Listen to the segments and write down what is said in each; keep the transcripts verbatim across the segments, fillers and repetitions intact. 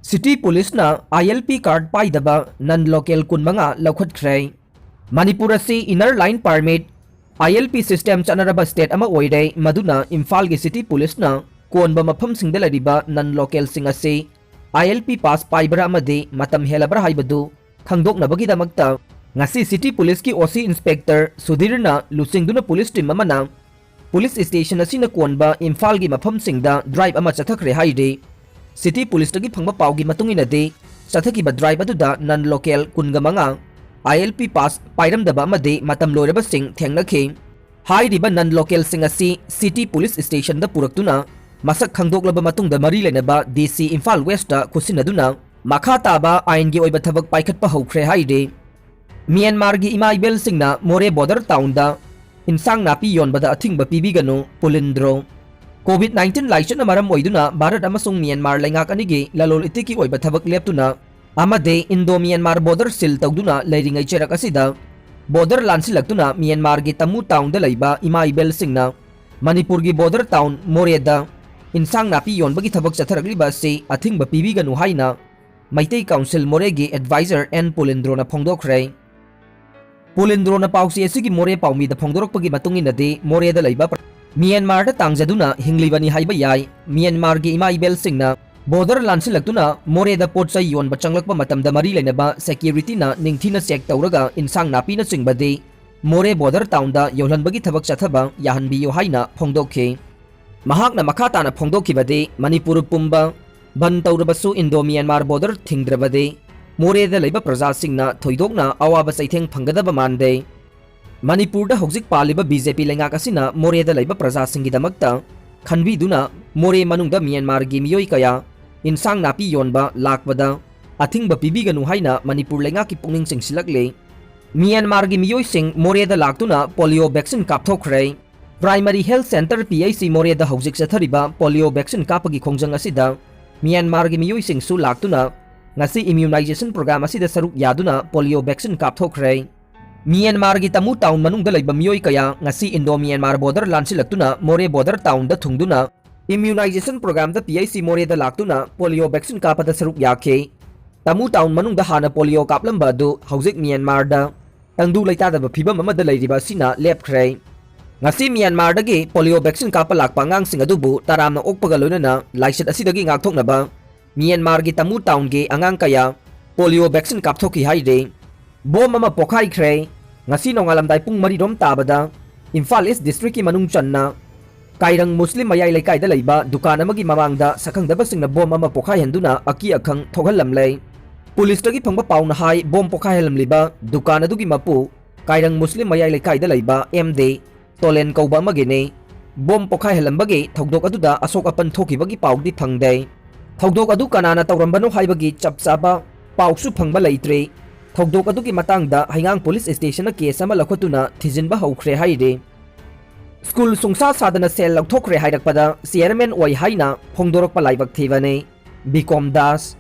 City Police ꯅ I L P card ꯄꯥꯏꯗꯕ non local ꯀꯨꯟꯃꯉꯥ ꯂꯧꯈꯠꯈ꯭ꯔꯦ꯫ ꯃꯅꯤꯄꯨꯔ ꯑꯁꯤ Inner Line Permit, I L P system ꯆꯠꯅꯔꯕ state ꯑꯃ ꯑꯣꯏꯔꯦ, ꯃꯗꯨꯅ ꯏꯝꯐꯥꯜꯒꯤ City Police ꯅ ꯀꯣꯟꯕ ꯃꯐꯝꯁꯤꯡꯗ ꯂꯩꯔꯤꯕ non local ꯁꯤꯡ ꯑꯁꯤ I L P pass ꯄꯥꯏꯕ꯭ꯔꯥ ꯑꯃꯗꯤ ꯃꯇꯝ ꯍꯦꯜꯂꯕ꯭ꯔꯥ ꯍꯥꯏꯕꯗꯨ ꯈꯪꯗꯣꯛꯅꯕꯒꯤꯗꯃꯛꯇ ꯉꯁꯤ City Police ꯀꯤ O C Inspector ꯁꯨꯙꯤꯔꯅ ꯂꯨꯆꯤꯡꯗꯨꯅ police team ꯑꯃꯅ police station ꯑꯁꯤꯅ ꯀꯣꯟꯕ ꯏꯝꯐꯥꯜꯒꯤ ꯃꯐꯝꯁꯤꯡꯗ drive ꯑꯃ ꯆꯠꯊꯈ꯭ꯔꯦ ꯍꯥꯏꯔꯤ꯫ City Police ꯇꯒꯤ ꯐꯪꯕ ꯄꯥꯎꯒꯤ ꯃꯇꯨꯡ ꯏꯟꯅꯗꯤ, ꯆꯠꯊꯈꯤꯕ drive ꯑꯗꯨꯗ non local ꯀꯨꯟꯒ ꯃꯉꯥ, I L P pass ꯄꯥꯏꯔꯝꯗꯕ ꯑꯃꯗꯤ ꯃꯇꯝ ꯂꯣꯏꯔꯕꯁꯤꯡ ꯊꯦꯡꯅꯈꯤ꯫ ꯍꯥꯏꯔꯤꯕ non local ꯁꯤꯡ ꯑꯁꯤ City Police Station ꯗ ꯄꯨꯔꯛꯇꯨꯅ ꯃꯁꯛ ꯈꯪꯗꯣꯛꯂꯕ ꯃꯇꯨꯡꯗ ꯃꯔꯤ ꯂꯩꯅꯕ D C ꯏꯝꯐꯥꯜ West ꯇ ꯈꯨꯠꯁꯤꯟꯅꯗꯨꯅ ꯃꯈꯥ ꯇꯥꯕ ꯑꯥꯏꯟꯒꯤ ꯑꯣꯏꯕ ꯊꯕꯛ ꯄꯥꯏꯈꯠꯄ ꯍꯧꯈ꯭ꯔꯦ ꯍꯥꯏꯔꯤ꯫ ꯃ꯭ꯌꯥꯟꯃꯥꯔꯒꯤ ꯏꯃꯥ ꯏꯕꯦꯜꯁꯤꯡꯅ ꯃꯣꯔꯦ border town ꯗ ꯏꯟꯁꯥꯡ ꯅꯥꯄꯤ ꯌꯣꯟꯕꯗ ꯑꯊꯤꯡꯕ ꯄꯤꯕꯤꯒꯅꯨ, ꯄꯨꯂꯤꯟꯗ꯭ꯔꯣ꯫ COVID nineteen ꯂꯥꯏꯆꯠꯅ ꯃꯔꯝ ꯑꯣꯏꯗꯨꯅ ꯚꯥꯔꯠ ꯑꯃꯁꯨꯡ ꯃ꯭ꯌꯥꯟꯃꯥꯔ ꯂꯩꯉꯥꯛ ꯑꯅꯤꯒꯤ ꯂꯂꯣꯟ ꯏꯇꯤꯛꯀꯤ ꯑꯣꯏꯕ ꯊꯕꯛ ꯂꯦꯞꯇꯨꯅ ꯑꯃꯗꯤ Indo Myanmar border seal ꯇꯧꯗꯨꯅ ꯂꯩꯔꯤꯉꯩ ꯆꯩꯔꯛ ꯑꯁꯤꯗ, border ꯂꯥꯟꯁꯤꯜꯂꯛꯇꯨꯅ ꯃ꯭ꯌꯥꯟꯃꯥꯔꯒꯤ ꯇꯃꯨ town ꯗ ꯂꯩꯕ ꯏꯃꯥ ꯏꯕꯦꯜꯁꯤꯡꯅ ꯃꯅꯤꯄꯨꯔꯒꯤ border town ꯃꯣꯔꯦꯗ ꯏꯟꯁꯥꯡ ꯅꯥꯄꯤ ꯌꯣꯟꯕꯒꯤ ꯊꯕꯛ ꯆꯠꯊꯔꯛꯂꯤꯕ ꯑꯁꯤ ꯑꯊꯤꯡꯕ ꯄꯤꯕꯤꯒꯅꯨ ꯍꯥꯏꯅ ꯃꯩꯇꯩ Council ꯃꯣꯔꯦꯒꯤ adviser N ꯄꯨꯂꯤꯟꯗ꯭ꯔꯣꯅ ꯐꯣꯡꯗꯣꯛꯈ꯭ꯔꯦ꯫ ꯄꯨꯂꯤꯟꯗ꯭ꯔꯣꯅ ꯄꯥꯎꯆꯦ ꯑꯁꯤꯒꯤ ꯃꯣꯔꯦ ꯄꯥꯎꯃꯤꯗ ꯐꯣꯡꯗꯣꯔꯛꯄꯒꯤ ꯃꯇꯨꯡ ꯏꯟꯅꯗꯤ, ꯃꯣꯔꯦꯗ ꯂꯩꯕ ꯄ꯭ꯔ-, ꯃ꯭ꯌꯥꯟꯃꯥꯔꯗ ꯇꯥꯡꯖꯗꯨꯅ ꯍꯤꯡꯂꯤꯕꯅꯤ ꯍꯥꯏꯕ ꯌꯥꯏ꯫ ꯃ꯭ꯌꯥꯟꯃꯥꯔꯒꯤ ꯏꯃꯥ ꯏꯕꯦꯜꯁꯤꯡꯅ border ꯂꯥꯟꯁꯤꯜꯂꯛꯇꯨꯅ ꯃꯣꯔꯦꯗ ꯄꯣꯠ ꯆꯩ ꯌꯣꯟꯕ ꯆꯪꯂꯛꯄ ꯃꯇꯝꯗ ꯃꯔꯤ ꯂꯩꯅꯕ security ꯅ ꯅꯤꯡꯊꯤꯅ check ꯇꯧꯔꯒ ꯏꯟꯁꯥꯡ ꯅꯥꯄꯤꯅꯆꯤꯡꯕꯗꯤ ꯃꯣꯔꯦ border town ꯗ ꯌꯧꯍꯟꯕꯒꯤ ꯊꯕꯛ ꯆꯠꯊꯕ ꯌꯥꯍꯟꯕꯤꯌꯨ ꯍꯥꯏꯅ ꯐꯣꯡꯗꯣꯛꯈꯤ꯫ ꯃꯍꯥꯛꯅ ꯃꯈꯥ ꯇꯥꯅ ꯐꯣꯡꯗꯣꯛꯈꯤꯕꯗꯤ, ꯃꯅꯤꯄꯨꯔ ꯄꯨꯝꯕ ꯕꯟ ꯇꯧꯔꯕꯁꯨ Indo Myanmar border ꯊꯤꯡꯗ꯭ꯔꯕꯗꯤ ꯃꯣꯔꯦꯗ ꯂꯩꯕ ꯄ꯭ꯔꯖꯥꯁꯤꯡꯅ ꯊꯣꯏꯗꯣꯛꯅ ꯑꯋꯥꯕ ꯆꯩꯊꯦꯡ ꯐꯪꯒꯗꯕ ꯃꯥꯟꯗꯦ꯫ ꯃꯅꯤꯄꯨꯔꯗ ꯍꯧꯖꯤꯛ ꯄꯥꯜꯂꯤꯕ B J P ꯂꯩꯉꯥꯛ ꯑꯁꯤꯅ ꯃꯣꯔꯦꯗ ꯂꯩꯕ ꯄ꯭ꯔꯖꯥꯁꯤꯡꯒꯤꯗꯃꯛꯇ ꯈꯟꯕꯤꯗꯨꯅ ꯃꯣꯔꯦ ꯃꯅꯨꯡꯗ ꯃ꯭ꯌꯥꯟꯃꯥꯔꯒꯤ ꯃꯤꯑꯣꯏ ꯀꯌꯥ ꯏꯟꯁꯥꯡ ꯅꯥꯄꯤ ꯌꯣꯟꯕ ꯂꯥꯛꯄꯗ ꯑꯊꯤꯡꯕ ꯄꯤꯕꯤꯒꯅꯨ ꯍꯥꯏꯅ ꯃꯅꯤꯄꯨꯔ ꯂꯩꯉꯥꯛꯀꯤ ꯄꯨꯛꯅꯤꯡ ꯆꯤꯡꯁꯤꯜꯂꯛꯂꯤ꯫ ꯃ꯭ꯌꯥꯟꯃꯥꯔꯒꯤ ꯃꯤꯑꯣꯏꯁꯤꯡ ꯃꯣꯔꯦꯗ ꯂꯥꯛꯇꯨꯅ polio vaccine ꯀꯥꯞꯊꯣꯛꯈ꯭ꯔꯦ꯫ Primary Health Centre P H C ꯃꯣꯔꯦꯗ ꯍꯧꯖꯤꯛ ꯆꯠꯊꯔꯤꯕ polio vaccine ꯀꯥꯞꯄꯒꯤ ꯈꯣꯡꯖꯪ ꯑꯁꯤꯗ ꯃ꯭ꯌꯥꯟꯃꯥꯔꯒꯤ ꯃꯤꯑꯣꯏꯁꯤꯡꯁꯨ ꯂꯥꯛꯇꯨꯅ ꯉꯁꯤ immunization program ꯑꯁꯤꯗ ꯁꯔꯨꯛ ꯌꯥꯗꯨꯅ polio vaccine ꯀꯥꯞꯊꯣꯛꯈ꯭ꯔꯦ꯫ ꯃ꯭ꯌꯥꯟꯃꯥꯔꯒꯤ ꯇꯃꯨ town ꯃꯅꯨꯡꯗ ꯂꯩꯕ ꯃꯤꯑꯣꯏ ꯀꯌꯥ ꯉꯁꯤ Indo Myanmar border ꯂꯥꯟꯁꯤꯜꯂꯛꯇꯨꯅ ꯃꯣꯔꯦ border town ꯗ ꯊꯨꯡꯗꯨꯅ Immunization programꯗ P H C ꯃꯣꯔꯦꯗ ꯂꯥꯛꯇꯨꯅ polio vaccine ꯀꯥꯞꯄꯗ ꯁꯔꯨꯛ ꯌꯥꯈꯤ꯫ ꯇꯃꯨ town ꯃꯅꯨꯡꯗ ꯍꯥꯟꯅ polio ꯀꯥꯞꯂꯝꯕ ꯑꯗꯨ ꯍꯧꯖꯤꯛ ꯃ꯭ꯌꯥꯟꯃꯥꯔꯗ ꯇꯪꯗꯨ ꯂꯩꯇꯥꯗꯕ ꯐꯤꯕꯝ ꯑꯃꯗ ꯂꯩꯔꯤꯕ ꯑꯁꯤꯅ ꯂꯦꯞꯈ꯭ꯔꯦ꯫ ꯉꯁꯤ ꯃ꯭ꯌꯥꯟꯃꯥꯔꯗꯒꯤ polio vaccine ꯀꯥꯞꯄ ꯂꯥꯛꯄ ꯑꯉꯥꯡꯁꯤꯡ ꯑꯗꯨꯕꯨ ꯇꯔꯥꯝꯅ ꯑꯣꯛꯄꯒ ꯂꯣꯏꯅꯅ ꯂꯥꯏꯆꯠ ꯑꯁꯤꯗꯒꯤ ꯉꯥꯛꯊꯣꯛꯅꯕ ꯃ꯭ꯌꯥꯟꯃꯥꯔꯒꯤ ꯇꯃꯨ townꯒꯤ ꯑꯉꯥꯡ ꯀꯌꯥ polio vaccine ꯀꯥꯞꯊꯣꯛꯈꯤ ꯍꯥꯏꯔꯤ꯫ ꯕꯣꯝ ꯑꯃ ꯄꯣꯈꯥꯏꯈ꯭ꯔꯦ꯫ ꯉꯁꯤ ꯅꯣꯡꯉꯥꯜꯂꯝꯗꯥꯏ ꯄꯨꯡ ꯃꯔꯤ ꯔꯣꯝ ꯇꯥꯕꯗ ꯏꯝꯐꯥꯜ ꯏꯁ districtꯀꯤ ꯃꯅꯨꯡ ꯆꯟꯅ ꯀꯥꯏꯔꯪ ꯃꯨꯁꯂꯤꯝ ꯃꯌꯥꯏ ꯂꯩꯀꯥꯏꯗ ꯂꯩꯕ ꯗꯨꯀꯥꯟ ꯑꯃꯒꯤ ꯃꯃꯥꯡꯗ ꯁꯛꯈꯪꯗꯕꯁꯤꯡꯅ ꯕꯣꯝ ꯑꯃ ꯄꯣꯈꯥꯏꯍꯟꯗꯨꯅ ꯑꯀꯤ ꯑꯈꯪ ꯊꯣꯛꯍꯜꯂꯝꯂꯦ꯫ ꯄꯨꯂꯤꯁꯇꯒꯤ ꯐꯪꯕ ꯄꯥꯎꯅ ꯍꯥꯏ, ꯕꯣꯝ ꯄꯣꯈꯥꯏꯍꯜꯂꯝꯂꯤꯕ ꯗꯨꯀꯥꯟ ꯑꯗꯨꯒꯤ ꯃꯄꯨ ꯀꯥꯏꯔꯪ ꯃꯨꯁꯂꯤꯝ ꯃꯌꯥꯏ ꯂꯩꯀꯥꯏꯗ ꯂꯩꯕ ꯑꯦꯝ ꯗꯦ ꯇꯣꯂꯦꯟ ꯀꯧꯕ ꯑꯃꯒꯤꯅꯤ꯫ ꯕꯣꯝ ꯄꯣꯈꯥꯏꯍꯜꯂꯝꯕꯒꯤ ꯊꯧꯗꯣꯛ ꯑꯗꯨꯗ ꯑꯁꯣꯛ ꯑꯄꯟ ꯊꯣꯛꯈꯤꯕꯒꯤ ꯄꯥꯎꯗꯤ ꯐꯪꯗꯦ꯫ ꯊꯧꯗꯣꯛ ꯑꯗꯨ ꯀꯅꯥꯅ ꯇꯧꯔꯝꯕꯅꯣ ꯍꯥꯏꯕꯒꯤ ꯆꯞ ꯆꯥꯕ ꯄꯥꯎꯁꯨ ꯐꯪꯕ ꯂꯩꯇ꯭ꯔꯤ꯫ ꯊꯧꯗꯣꯛ ꯑꯗꯨꯒꯤ ꯃꯇꯥꯡꯗ ꯍꯩꯉꯥꯡ ꯄꯨꯂꯤꯁ ꯁ꯭ꯇꯦꯁꯟꯅ ꯀꯦꯁ ꯑꯃ ꯂꯧꯈꯠꯇꯨꯅ ꯊꯤꯖꯤꯟꯕ ꯍꯧꯈ꯭ꯔꯦ ꯍꯥꯏꯔꯤ꯫ ꯁ꯭ꯀꯨꯜ ꯁꯨꯡꯁꯥ ꯁꯥꯗꯅ ꯁꯦꯜ ꯂꯧꯊꯣꯛꯈ꯭ꯔꯦ ꯍꯥꯏꯔꯛꯄꯗ ꯆꯤꯌꯔꯃꯦꯟ ꯑꯣꯏ ꯍꯥꯏꯅ ꯐꯣꯡꯗꯣꯔꯛꯄ ꯂꯥꯏꯕꯛ ꯊꯤꯕꯅꯤ꯫ ꯕꯤꯀꯣꯝ ꯗꯥꯁ꯫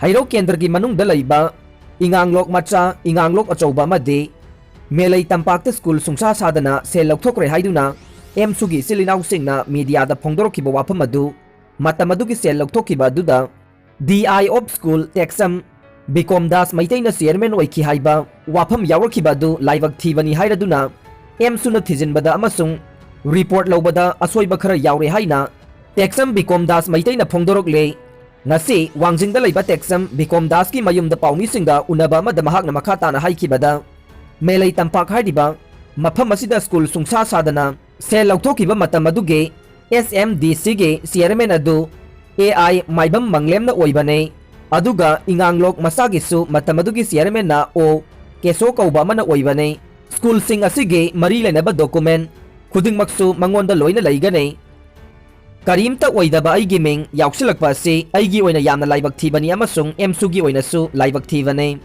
ꯍꯩꯔꯧ ꯀꯦꯟꯗ꯭ꯔꯒꯤ ꯃꯅꯨꯡꯗ ꯂꯩꯕ ꯏꯉꯥꯡꯂꯣꯛ ꯃꯆꯥ, ꯏꯉꯥꯡꯂꯣꯛ ꯑꯆꯧꯕ ꯑꯃꯗꯤ ꯃꯦꯂꯩ ꯇꯝꯄꯥꯛꯇ ꯁ꯭ꯀꯨꯜ ꯁꯨꯡꯁꯥ ꯁꯥꯗꯅ ꯁꯦꯜ ꯂꯧꯊꯣꯛꯈ꯭ꯔꯦ ꯍꯥꯏꯗꯨꯅ ꯑꯦꯝꯁꯨꯒꯤ ꯏꯆꯤꯜ ꯏꯅꯥꯎꯁꯤꯡꯅ ꯃꯤꯗꯤꯌꯥꯗ ꯐꯣꯡꯗꯣꯔꯛꯈꯤꯕ ꯋꯥꯐꯝ ꯑꯗꯨ ꯃꯇꯝ ꯑꯗꯨꯒꯤ ꯁꯦꯜ ꯂꯧꯊꯣꯛꯈꯤꯕ ꯑꯗꯨꯗ D I of school Tekcham Bikom Das ꯃꯩꯇꯩꯅ ꯆꯤꯌꯔꯃꯦꯟ ꯑꯣꯏꯈꯤ ꯍꯥꯏꯕ ꯋꯥꯐꯝ ꯌꯥꯎꯔꯛꯈꯤꯕ ꯑꯗꯨ ꯂꯥꯏꯕꯛ ꯊꯤꯕꯅꯤ ꯍꯥꯏꯔꯗꯨꯅ ꯑꯦꯝꯁꯨꯅ ꯊꯤꯖꯤꯟꯕꯗ ꯑꯃꯁꯨꯡ ꯔꯤꯄꯣꯔꯠ ꯂꯧꯕꯗ ꯑꯁꯣꯏꯕ ꯈꯔ ꯌꯥꯎꯔꯦ ꯍꯥꯏꯅ ꯇꯦꯛꯁꯝ ꯕꯤꯀꯣꯝ ꯗꯥꯁ ꯃꯩꯇꯩꯅ ꯐꯣꯡꯗꯣꯔꯛꯂꯦ꯫ ꯉꯁꯤ ꯋꯥꯡꯖꯤꯡꯗ ꯂꯩꯕ ꯇꯦꯛꯁꯝ ꯕꯤꯀꯣꯝ ꯗꯥꯁꯀꯤ ꯃꯌꯨꯝꯗ ꯄꯥꯎꯃꯤꯁꯤꯡꯒ ꯎꯅꯕ ꯑꯃꯗ ꯃꯍꯥꯛꯅ ꯃꯈꯥ ꯇꯥꯅ ꯍꯥꯏꯈꯤꯕꯗ, ꯃꯦꯂꯩ ꯇꯝꯄꯥꯛ ꯍꯥꯏꯔꯤꯕ ꯃꯐꯝ ꯑꯁꯤꯗ ꯁ꯭ꯀꯨꯜ ꯁꯨꯡꯁꯥ ꯁꯥꯗꯅ ꯁꯦꯜ ꯂꯧꯊꯣꯛꯈꯤꯕ ꯃꯇꯝ ꯑꯗꯨꯒꯤ ꯑꯦꯁ ꯑꯦꯝ ꯗꯤ ꯁꯤꯒꯤ ꯆꯤꯌꯔꯃꯦꯟ ꯑꯗꯨ ꯑꯦ ꯑꯥꯏ ꯃꯥꯏꯕꯝ ꯃꯪꯂꯦꯝꯅ ꯑꯣꯏꯕꯅꯤ꯫ ꯑꯗꯨꯒ ꯏꯉꯥꯡꯂꯣꯛ ꯃꯆꯥꯒꯤꯁꯨ ꯃꯇꯝ ꯑꯗꯨꯒꯤ ꯆꯤꯌꯔꯃꯦꯟꯅ ꯑꯣ ꯀꯦꯁꯣ ꯀꯧꯕ ꯑꯃꯅ ꯑꯣꯏꯕꯅꯤ꯫ ꯁ꯭ꯀꯨꯜꯁꯤꯡ ꯑꯁꯤꯒꯤ ꯃꯔꯤ ꯂꯩꯅꯕ ꯗꯣꯀꯨꯃꯦꯟ ꯈꯨꯗꯤꯡꯃꯛꯁꯨ ꯃꯉꯣꯟꯗ ꯂꯣꯏꯅ ꯂꯩꯒꯅꯤ꯫ ꯀꯔꯤꯝꯇ ꯑꯣꯏꯗꯕ ꯑꯩꯒꯤ ꯃꯤꯡ ꯌꯥꯎꯁꯤꯜꯂꯛꯄ ꯑꯁꯤ ꯑꯩꯒꯤ ꯑꯣꯏꯅ ꯌꯥꯝꯅ ꯂꯥꯏꯕꯛ ꯊꯤꯕꯅꯤ ꯑꯃꯁꯨꯡ ꯑꯦꯝꯁꯨꯒꯤ ꯑꯣꯏꯅꯁꯨ ꯂꯥꯏꯕꯛ ꯊꯤꯕꯅꯤ꯫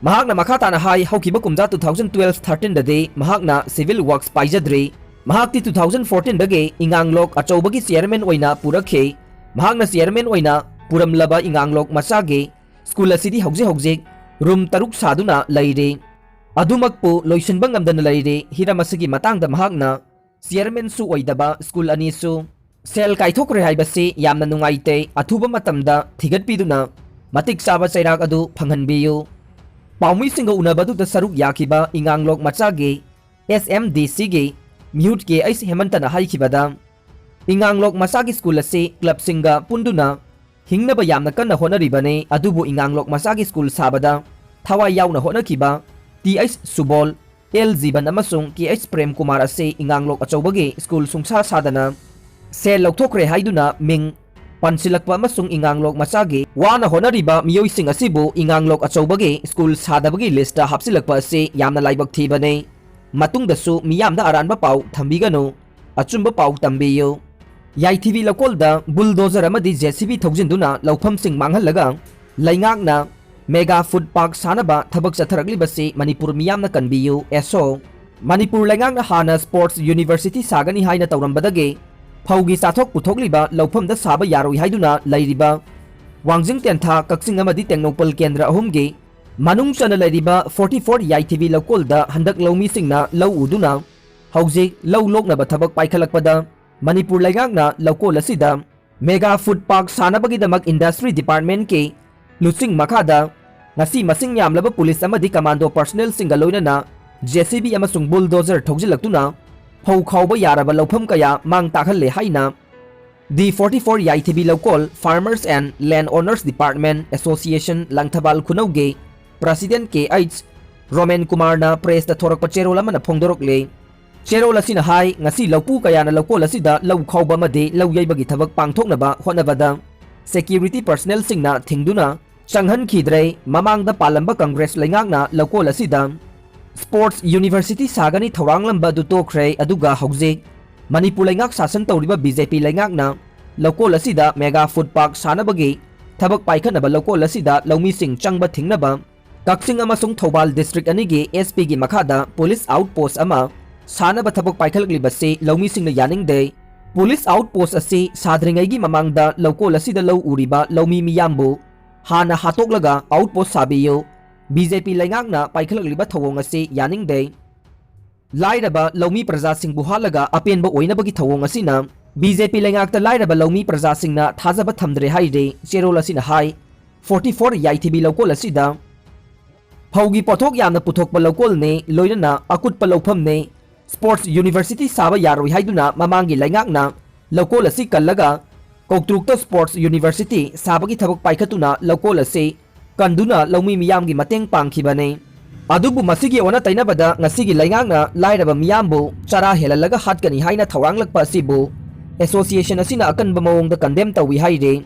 ꯃꯍꯥꯛꯅ ꯃꯈꯥ ꯇꯥꯅ ꯍꯥꯏ, ꯍꯧꯈꯤꯕ ꯀꯨꯝꯖꯥ two thousand twelve thirteenꯗꯗꯤ ꯃꯍꯥꯛꯅ civil works ꯄꯥꯏꯖꯗ꯭ꯔꯤ꯫ ꯃꯍꯥꯛꯇꯤ two thousand fourteenꯗꯒꯤ ꯏꯉꯥꯡꯂꯣꯛ ꯑꯆꯧꯕꯒꯤ ꯆꯤꯌꯔꯃꯦꯟ ꯑꯣꯏꯅ ꯄꯨꯔꯛꯈꯤ꯫ ꯃꯍꯥꯛꯅ ꯆꯤꯌꯔꯃꯦꯟ ꯑꯣꯏꯅ ꯄꯨꯔꯝꯂꯕ ꯏꯉꯥꯡꯂꯣꯛ ꯃꯆꯥꯒꯤ ꯁ꯭ꯀꯨꯜ ꯑꯁꯤꯗꯤ ꯍꯧꯖꯤꯛ ꯍꯧꯖꯤꯛ ꯔꯨꯝ ꯇꯔꯨꯛ ꯁꯥꯗꯨꯅ ꯂꯩꯔꯤ꯫ ꯑꯗꯨꯃꯛꯄꯨ ꯂꯣꯏꯁꯤꯟꯕ ꯉꯝꯗꯅ ꯂꯩꯔꯤ꯫ ꯍꯤꯔꯝ ꯑꯁꯤꯒꯤ ꯃꯇꯥꯡꯗ ꯃꯍꯥꯛꯅ ꯆꯤꯌꯔꯃꯦꯟꯁꯨ ꯑꯣꯏꯗꯕ ꯁ꯭ꯀꯨꯜ ꯑꯅꯤꯁꯨ ꯁꯦꯜ ꯀꯥꯏꯊꯣꯛꯈ꯭ꯔꯦ ꯍꯥꯏꯕꯁꯤ ꯌꯥꯝꯅ ꯅꯨꯡꯉꯥꯏꯇꯦ꯫ ꯑꯊꯨꯕ ꯃꯇꯝꯗ ꯊꯤꯒꯠꯄꯤꯗꯨꯅ ꯃꯇꯤꯛ ꯆꯥꯕ ꯆꯩꯔꯥꯛ ꯑꯗꯨ ꯐꯪꯍꯟꯕꯤꯌꯨ꯫ ꯄꯥꯎꯃꯤꯁꯤꯡꯒ ꯎꯅꯕꯗꯨꯗ ꯁꯔꯨꯛ ꯌꯥꯈꯤꯕ ꯏꯉꯥꯡꯂꯣꯛ ꯃꯆꯥꯒꯤ ꯑꯦꯁ ꯑꯦꯝ ꯗꯤ ꯁꯤꯒꯤ ꯃꯤꯍꯨꯠ ꯀꯦ ꯑꯩꯆ ꯍꯦꯃꯟꯇꯅ ꯍꯥꯏꯈꯤꯕꯗ, ꯏꯉꯥꯡꯂꯣꯛ ꯃꯆꯥꯒꯤ ꯁ꯭ꯀꯨꯜ ꯑꯁꯤ ꯀ꯭ꯂꯕꯁꯤꯡꯒ ꯄꯨꯟꯗꯨꯅ ꯍꯤꯡꯅꯕ ꯌꯥꯝꯅ ꯀꯟꯅ ꯍꯣꯠꯅꯔꯤꯕꯅꯤ, ꯑꯗꯨꯕꯨ ꯏꯉꯥꯡꯂꯣꯛ ꯃꯆꯥꯒꯤ ꯁ꯭ꯀꯨꯜ ꯁꯥꯕꯗ ꯊꯋꯥꯏ ꯌꯥꯎꯅ ꯍꯣꯠꯅꯈꯤꯕ ꯇꯤ ꯑꯩꯆ ꯁꯨꯕꯣꯜ, ꯑꯦꯜ ꯖꯤꯕꯟ ꯑꯃꯁꯨꯡ ꯀꯦ ꯑꯩꯆ ꯄ꯭ꯔꯦꯝ ꯀꯨꯃꯥꯔ ꯑꯁꯤ ꯏꯉꯥꯡꯂꯣꯛ ꯑꯆꯧꯕꯒꯤ ꯁ꯭ꯀꯨꯜ ꯁꯨꯡꯁꯥ ꯁꯥꯗꯅ ꯁꯦꯜ ꯂꯧꯊꯣꯛꯈ꯭ꯔꯦ ꯍꯥꯏꯗꯨꯅ ꯃꯤꯡ ꯄꯟꯁꯤꯜꯂꯛꯄ ꯑꯃꯁꯨꯡ ꯏꯉꯥꯡꯂꯣꯛ ꯃꯆꯥꯒꯤ ꯋꯥꯅ ꯍꯣꯠꯅꯔꯤꯕ ꯃꯤꯑꯣꯏꯁꯤꯡ ꯑꯁꯤꯕꯨ ꯏꯉꯥꯡꯂꯣꯛ ꯑꯆꯧꯕꯒꯤ ꯁ꯭ꯀꯨꯜ ꯁꯥꯗꯕꯒꯤ ꯂꯤꯁꯇ ꯍꯥꯞꯆꯤꯜꯂꯛꯄ ꯑꯁꯤ ꯌꯥꯝꯅ ꯂꯥꯏꯕꯛ ꯊꯤꯕꯅꯤ꯫ ꯃꯇꯨꯡꯗꯁꯨ ꯃꯤꯌꯥꯝꯗ ꯑꯔꯥꯟꯕ ꯄꯥꯎ ꯊꯝꯕꯤꯒꯅꯨ, ꯑꯆꯨꯝꯕ ꯄꯥꯎ ꯇꯝꯕꯤꯌꯨ꯫ ꯌꯥꯏꯊꯤꯕꯤ ꯂꯧꯀꯣꯜꯗ ꯕꯨꯜꯗꯣꯖꯔ ꯑꯃꯗꯤ ꯖꯦ ꯁꯤ ꯕꯤ ꯊꯧꯖꯤꯟꯗꯨꯅ ꯂꯧꯐꯝꯁꯤꯡ ꯃꯥꯡꯍꯜꯂꯒ ꯂꯩꯉꯥꯛꯅ ꯃꯦꯒꯥ ꯐꯨꯗ ꯄꯥꯔꯛ ꯁꯥꯅꯕ ꯊꯕꯛ ꯆꯠꯊꯔꯛꯂꯤꯕꯁꯤ ꯃꯅꯤꯄꯨꯔ ꯃꯤꯌꯥꯝꯅ ꯀꯟꯕꯤꯌꯨ, ꯑꯦꯁ ꯑꯣ꯫ ꯃꯅꯤꯄꯨꯔ ꯂꯩꯉꯥꯛꯅ ꯍꯥꯟꯅ ꯁ꯭ꯄꯣꯔꯠꯁ ꯌꯨꯅꯤꯚꯔꯁꯤꯇꯤ ꯁꯥꯒꯅꯤ ꯍꯥꯏꯅ ꯇꯧꯔꯝꯕꯗꯒꯤ ꯐꯧꯒꯤ ꯆꯥꯊꯣꯛ ꯄꯨꯊꯣꯛꯂꯤꯕ ꯂꯧꯐꯝꯗ ꯁꯥꯕ ꯌꯥꯔꯣꯏ ꯍꯥꯏꯗꯨꯅ ꯂꯩꯔꯤꯕ ꯋꯥꯡꯖꯤꯡ ꯇꯦꯟꯊꯥ, ꯀꯛꯆꯤꯡ ꯑꯃꯗꯤ ꯇꯦꯡꯅꯧꯄꯜ ꯀꯦꯟꯗ꯭ꯔ ꯑꯍꯨꯝꯒꯤ ꯃꯅꯨꯡ ꯆꯟꯅ ꯂꯩꯔꯤꯕ ꯐꯣꯔꯇꯤ ꯐꯣꯔ ꯌꯥꯏꯊꯤꯕꯤ ꯂꯧꯀꯣꯜꯗ ꯍꯟꯗꯛ ꯂꯧꯃꯤꯁꯤꯡꯅ ꯂꯧ ꯎꯗꯨꯅ ꯍꯧꯖꯤꯛ ꯂꯧ ꯂꯣꯛꯅꯕ ꯊꯕꯛ ꯄꯥꯏꯈꯠꯂꯛꯄꯗ ꯃꯅꯤꯄꯨꯔ ꯂꯩꯉꯥꯛꯅ ꯂꯧꯀꯣꯜ ꯑꯁꯤꯗ ꯃꯦꯒꯥ ꯐꯨꯗ ꯄꯥꯔꯛ ꯁꯥꯅꯕꯒꯤꯗꯃꯛ ꯏꯟꯗꯁꯇ꯭ꯔꯤ ꯗꯤꯄꯥꯔꯠꯃꯦꯟꯠꯀꯤ ꯂꯨꯆꯤꯡ ꯃꯈꯥꯗ ꯉꯁꯤ ꯃꯁꯤꯡ ꯌꯥꯝꯂꯕ ꯄꯨꯂꯤꯁ ꯑꯃꯗꯤ ꯀꯃꯥꯟꯗꯣ ꯄꯔꯁꯅꯦꯜꯁꯤꯡꯒ ꯂꯣꯏꯅꯅ ꯖꯦ ꯁꯤ ꯕꯤ ꯑꯃꯁꯨꯡ ꯕꯨꯜꯗꯣꯖꯔ ꯊꯧꯖꯤꯜꯂꯛꯇꯨꯅ ꯐꯧ ꯈꯥꯎꯕ ꯌꯥꯔꯕ ꯂꯧꯐꯝ ꯀꯌꯥ ꯃꯥꯡ ꯇꯥꯛꯍꯜꯂꯦ ꯍꯥꯏꯅ the forty four Yaithibi Loukol Farmers and Land Owners Department Association Langthabal ꯈꯨꯅꯧꯒꯤ ꯄ꯭ꯔꯁꯤꯗꯦꯟꯠ ꯀꯦ ꯑꯩꯆ ꯔꯣꯃꯦꯟ ꯀꯨꯃꯥꯔꯅ ꯄ꯭ꯔꯦꯁꯇ ꯊꯣꯔꯛꯄ ꯆꯦꯔꯣꯜ ꯑꯃꯅ ꯐꯣꯡꯗꯣꯔꯛꯂꯤ꯫ ꯆꯦꯔꯣꯜ ꯑꯁꯤꯅ ꯍꯥꯏ, ꯉꯁꯤ ꯂꯧꯄꯨ ꯀꯌꯥꯅ ꯂꯧꯀꯣꯜ ꯑꯁꯤꯗ ꯂꯧ ꯈꯥꯎꯕ ꯑꯃꯗꯤ ꯂꯧ ꯌꯩꯕꯒꯤ ꯊꯕꯛ ꯄꯥꯡꯊꯣꯛꯅꯕ ꯍꯣꯠꯅꯕꯗ ꯁꯦꯀ꯭ꯌꯨꯔꯤꯇꯤ ꯄꯔꯁꯅꯦꯜꯁꯤꯡꯅ ꯊꯤꯡꯗꯨꯅ ꯆꯪꯍꯟꯈꯤꯗ꯭ꯔꯦ꯫ ꯃꯃꯥꯡꯗ ꯄꯥꯜꯂꯝꯕ ꯀꯪꯒ꯭ꯔꯦꯁ ꯂꯩꯉꯥꯛꯅ ꯂꯧꯀꯣꯜ ꯑꯁꯤꯗ ꯁ꯭ꯄꯣꯔꯠꯁ ꯌꯨꯅꯤꯚꯔꯁꯤꯇꯤ ꯁꯥꯒꯅꯤ ꯊꯧꯔꯥꯡꯂꯝꯕ ꯑꯗꯨ ꯇꯣꯛꯈ꯭ꯔꯦ, ꯑꯗꯨꯒ ꯍꯧꯖꯤꯛ ꯃꯅꯤꯄꯨꯔ ꯂꯩꯉꯥꯛ ꯁꯥꯁꯟ ꯇꯧꯔꯤꯕ ꯕꯤ ꯖꯦ ꯄꯤ ꯂꯩꯉꯥꯛꯅ ꯂꯧꯀꯣꯜ ꯑꯁꯤꯗ ꯃꯦꯒꯥ ꯐꯨꯗ ꯄꯥꯔꯛ ꯁꯥꯅꯕꯒꯤ ꯊꯕꯛ ꯄꯥꯏꯈꯠꯅꯕ ꯂꯧꯀꯣꯜ ꯑꯁꯤꯗ ꯂꯧꯃꯤꯁꯤꯡ ꯆꯪꯕ ꯊꯤꯡꯅꯕ ꯀꯛꯆꯤꯡ ꯑꯃꯁꯨꯡ ꯊꯧꯕꯥꯜ ꯗꯤꯁꯇ꯭ꯔꯤꯛ ꯑꯅꯤꯒꯤ ꯑꯦꯁ ꯄꯤꯒꯤ ꯃꯈꯥꯗ ꯄꯨꯂꯤꯁ ꯑꯥꯎꯠ ꯄꯣꯁ ꯑꯃ ꯁꯥꯅꯕ ꯊꯕꯛ ꯄꯥꯏꯈꯠꯂꯛꯂꯤꯕꯁꯤ ꯂꯧꯃꯤꯁꯤꯡꯅ ꯌꯥꯅꯤꯡꯗꯦ꯫ ꯄꯨꯂꯤꯁ ꯑꯥꯎꯠ ꯄꯣꯁ ꯑꯁꯤ ꯁꯥꯗ꯭ꯔꯤꯉꯩꯒꯤ ꯃꯃꯥꯡꯗ ꯂꯧꯀꯣꯜ ꯑꯁꯤꯗ ꯂꯧ ꯎꯔꯤꯕ ꯂꯧꯃꯤ ꯃꯤꯌꯥꯝꯕꯨ ꯍꯥꯟꯅ ꯍꯥꯠꯇꯣꯛꯂꯒ ꯑꯥꯎꯠ ꯄꯣꯁ ꯁꯥꯕꯤꯌꯨ꯫ ꯕꯤ ꯖꯦ ꯄꯤ ꯂꯩꯉꯥꯛꯅ ꯄꯥꯏꯈꯠꯂꯛꯂꯤꯕ ꯊꯧꯑꯣꯡ ꯑꯁꯤ ꯌꯥꯅꯤꯡꯗꯦ꯫ ꯂꯥꯏꯔꯕ ꯂꯧꯃꯤ ꯄ꯭ꯔꯖꯥꯁꯤꯡꯕꯨ ꯍꯥꯠꯂꯒ ꯑꯄꯦꯟꯕ ꯑꯣꯏꯅꯕꯒꯤ ꯊꯧꯑꯣꯡ ꯑꯁꯤꯅ ꯕꯤ ꯖꯦ ꯄꯤ ꯂꯩꯉꯥꯛꯇ ꯂꯥꯏꯔꯕ ꯂꯧꯃꯤ ꯄ꯭ꯔꯖꯥꯁꯤꯡꯅ ꯊꯥꯖꯕ ꯊꯝꯗ꯭ꯔꯦ ꯍꯥꯏꯔꯦ꯫ ꯆꯦꯔꯣꯜ ꯑꯁꯤꯅ ꯍꯥꯏ, ꯐꯣꯔꯇꯤ ꯐꯣꯔ ꯌꯥꯏꯊꯤꯕꯤ ꯂꯧꯀꯣꯜ ꯑꯁꯤꯗ ꯐꯧꯒꯤ ꯄꯣꯠꯊꯣꯛ ꯌꯥꯝꯅ ꯄꯨꯊꯣꯛꯄ ꯂꯧꯀꯣꯜꯅꯦ, ꯂꯣꯏꯅꯅ ꯑꯀꯨꯠꯄ ꯂꯧꯐꯝꯅꯦ꯫ ꯁ꯭ꯄꯣꯔꯠꯁ ꯌꯨꯅꯤꯚꯔꯁꯤꯇꯤ ꯁꯥꯕ ꯌꯥꯔꯣꯏ ꯍꯥꯏꯗꯨꯅ ꯃꯃꯥꯡꯒꯤ ꯂꯩꯉꯥꯛꯅ ꯂꯧꯀꯣꯜ ꯑꯁꯤ ꯀꯜꯂꯒ ꯀꯧꯇ꯭ꯔꯨꯛꯇ ꯁ꯭ꯄꯣꯔꯠꯁ ꯌꯨꯅꯤꯚꯔꯁꯤꯇꯤ ꯁꯥꯕꯒꯤ ꯊꯕꯛ ꯄꯥꯏꯈꯠꯇꯨꯅ ꯂꯧꯀꯣꯜ ꯑꯁꯤ ꯀꯟꯗꯨꯅ ꯂꯧꯃꯤ ꯃꯤꯌꯥꯝꯒꯤ ꯃꯇꯦꯡ ꯄꯥꯡꯈꯤꯕꯅꯤ꯫ ꯑꯗꯨꯕꯨ ꯃꯁꯤꯒꯤ ꯑꯣꯟꯅ ꯇꯩꯅꯕꯗ ꯉꯁꯤꯒꯤ ꯂꯩꯉꯥꯛꯅ ꯂꯥꯏꯔꯕ ꯃꯤꯌꯥꯝꯕꯨ ꯆꯔꯥ ꯍꯦꯜꯍꯜꯂꯒ ꯍꯥꯠꯀꯅꯤ ꯍꯥꯏꯅ ꯊꯧꯔꯥꯡꯂꯛꯄ ꯑꯁꯤꯕꯨ ꯑꯦꯁꯣꯁꯤꯌꯦꯁꯟ ꯑꯁꯤꯅ ꯑꯀꯟꯕ ꯃꯑꯣꯡꯗ ꯀꯟꯗꯦꯝ ꯇꯧꯏ ꯍꯥꯏꯔꯤ꯫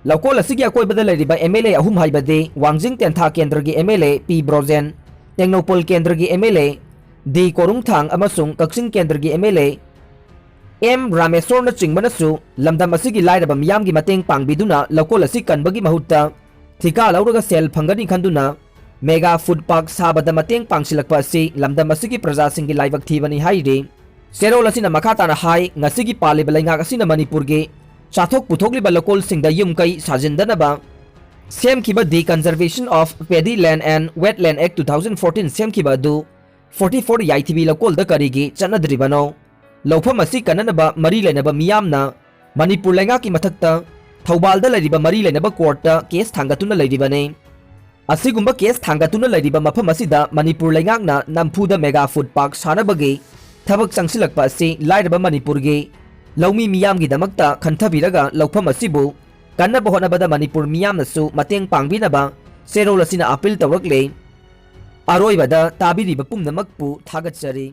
ꯂꯧꯀꯣꯜ ꯑꯁꯤꯒꯤ ꯑꯀꯣꯏꯕꯗ ꯂꯩꯔꯤꯕ ꯑꯦꯝ ꯑꯦꯜ ꯑꯦ ꯑꯍꯨꯝ ꯍꯥꯏꯕꯗꯤ ꯋꯥꯡꯖꯤꯡ ꯇꯦꯟꯊꯥ ꯀꯦꯟꯗ꯭ꯔꯒꯤ ꯑꯦꯝ ꯑꯦꯜ ꯑꯦ ꯄꯤ ꯕ꯭ꯔꯣꯖꯦꯟ, ꯇꯦꯡꯅꯧꯄꯜ ꯀꯦꯟꯗ꯭ꯔꯒꯤ ꯑꯦꯝ ꯑꯦꯜ ꯑꯦ ꯗꯤ ꯀꯣꯔꯨꯡꯊꯥꯡ ꯑꯃꯁꯨꯡ ꯀꯛꯆꯤꯡ ꯀꯦꯟꯗ꯭ꯔꯒꯤ ꯑꯦꯝ ꯑꯦꯜ ꯑꯦ ꯑꯦꯝ ꯔꯥꯃꯦꯁꯣꯔꯅꯆꯤꯡꯕꯅꯁꯨ ꯂꯝꯗꯝ ꯑꯁꯤꯒꯤ ꯂꯥꯏꯔꯕ ꯃꯤꯌꯥꯝꯒꯤ ꯃꯇꯦꯡ ꯄꯥꯡꯕꯤꯗꯨꯅ ꯂꯧꯀꯣꯜ ꯑꯁꯤ ꯀꯟꯕꯒꯤ ꯃꯍꯨꯠꯇ ꯊꯤꯀꯥ ꯂꯧꯔꯒ ꯁꯦꯜ ꯐꯪꯒꯅꯤ ꯈꯟꯗꯨꯅ ꯃꯦꯒꯥ ꯐꯨꯗ ꯄꯥꯔꯛ ꯁꯥꯕꯗ ꯃꯇꯦꯡ ꯄꯥꯡꯁꯤꯜꯂꯛꯄ ꯑꯁꯤ ꯂꯝꯗꯝ ꯑꯁꯤꯒꯤ ꯄ꯭ꯔꯖꯥꯁꯤꯡꯒꯤ ꯂꯥꯏꯕꯛ ꯊꯤꯕꯅꯤ ꯍꯥꯏꯔꯤ꯫ ꯆꯦꯔꯣꯜ ꯑꯁꯤꯅ ꯃꯈꯥ ꯇꯥꯅ ꯍꯥꯏ, ꯉꯁꯤꯒꯤ ꯄꯥꯜꯂꯤꯕ ꯂꯩꯉꯥꯛ ꯑꯁꯤꯅ ꯃꯅꯤꯄꯨꯔꯒꯤ ꯆꯥꯊꯣꯛ ꯄꯨꯊꯣꯛꯂꯤꯕ ꯂꯧꯀꯣꯜꯁꯤꯡꯗ ꯌꯨꯝ ꯀꯩ ꯁꯥꯖꯤꯟꯗꯅꯕ ꯁꯦꯝꯈꯤꯕ the conservation of paddy land and wetland act two thousand fourteen ꯁꯦꯝꯈꯤꯕ ꯑꯗꯨ ꯐꯣꯔꯇꯤ ꯐꯣꯔ ꯌꯥꯏꯊꯤꯕꯤ ꯂꯧꯀꯣꯜꯗ ꯀꯔꯤꯒꯤ ꯆꯠꯅꯗ꯭ꯔꯤꯕꯅꯣ? ꯂꯧꯐꯝ ꯑꯁꯤ ꯀꯟꯅꯅꯕ ꯃꯔꯤ ꯂꯩꯅꯕ ꯃꯤꯌꯥꯝꯅ ꯃꯅꯤꯄꯨꯔ ꯂꯩꯉꯥꯛꯀꯤ ꯃꯊꯛꯇ ꯊꯧꯕꯥꯜꯗ ꯂꯩꯔꯤꯕ ꯃꯔꯤ ꯂꯩꯅꯕ ꯀꯣꯔꯠꯇ ꯀꯦꯁ ꯊꯥꯡꯒꯠꯇꯨꯅ ꯂꯩꯔꯤꯕꯅꯤ꯫ ꯑꯁꯤꯒꯨꯝꯕ ꯀꯦꯁ ꯊꯥꯡꯒꯠꯇꯨꯅ ꯂꯩꯔꯤꯕ ꯃꯐꯝ ꯑꯁꯤꯗ ꯃꯅꯤꯄꯨꯔ ꯂꯩꯉꯥꯛꯅ ꯅꯝꯐꯨꯗ ꯃꯦꯒꯥ ꯐꯨꯗ ꯄꯥꯔꯛ ꯁꯥꯅꯕꯒꯤ ꯊꯕꯛ ꯆꯪꯁꯤꯜꯂꯛꯄ ꯑꯁꯤ ꯂꯥꯏꯔꯕ ꯃꯅꯤꯄꯨꯔꯒꯤ ꯂꯧꯃꯤ ꯃꯤꯌꯥꯝꯒꯤꯗꯃꯛꯇ ꯈꯟꯊꯕꯤꯔꯒ ꯂꯧꯐꯝ ꯑꯁꯤꯕꯨ ꯀꯟꯅꯕ ꯍꯣꯠꯅꯕꯗ ꯃꯅꯤꯄꯨꯔ ꯃꯤꯌꯥꯝꯅꯁꯨ ꯃꯇꯦꯡ ꯄꯥꯡꯕꯤꯅꯕ ꯆꯦꯔꯣꯜ ꯑꯁꯤꯅ ꯑꯥꯄꯤꯜ ꯇꯧꯔꯛꯂꯦ꯫ ꯑꯔꯣꯏꯕꯗ ꯇꯥꯕꯤꯔꯤꯕ ꯄꯨꯝꯅꯃꯛꯄꯨ ꯊꯥꯒꯠꯆꯔꯤ꯫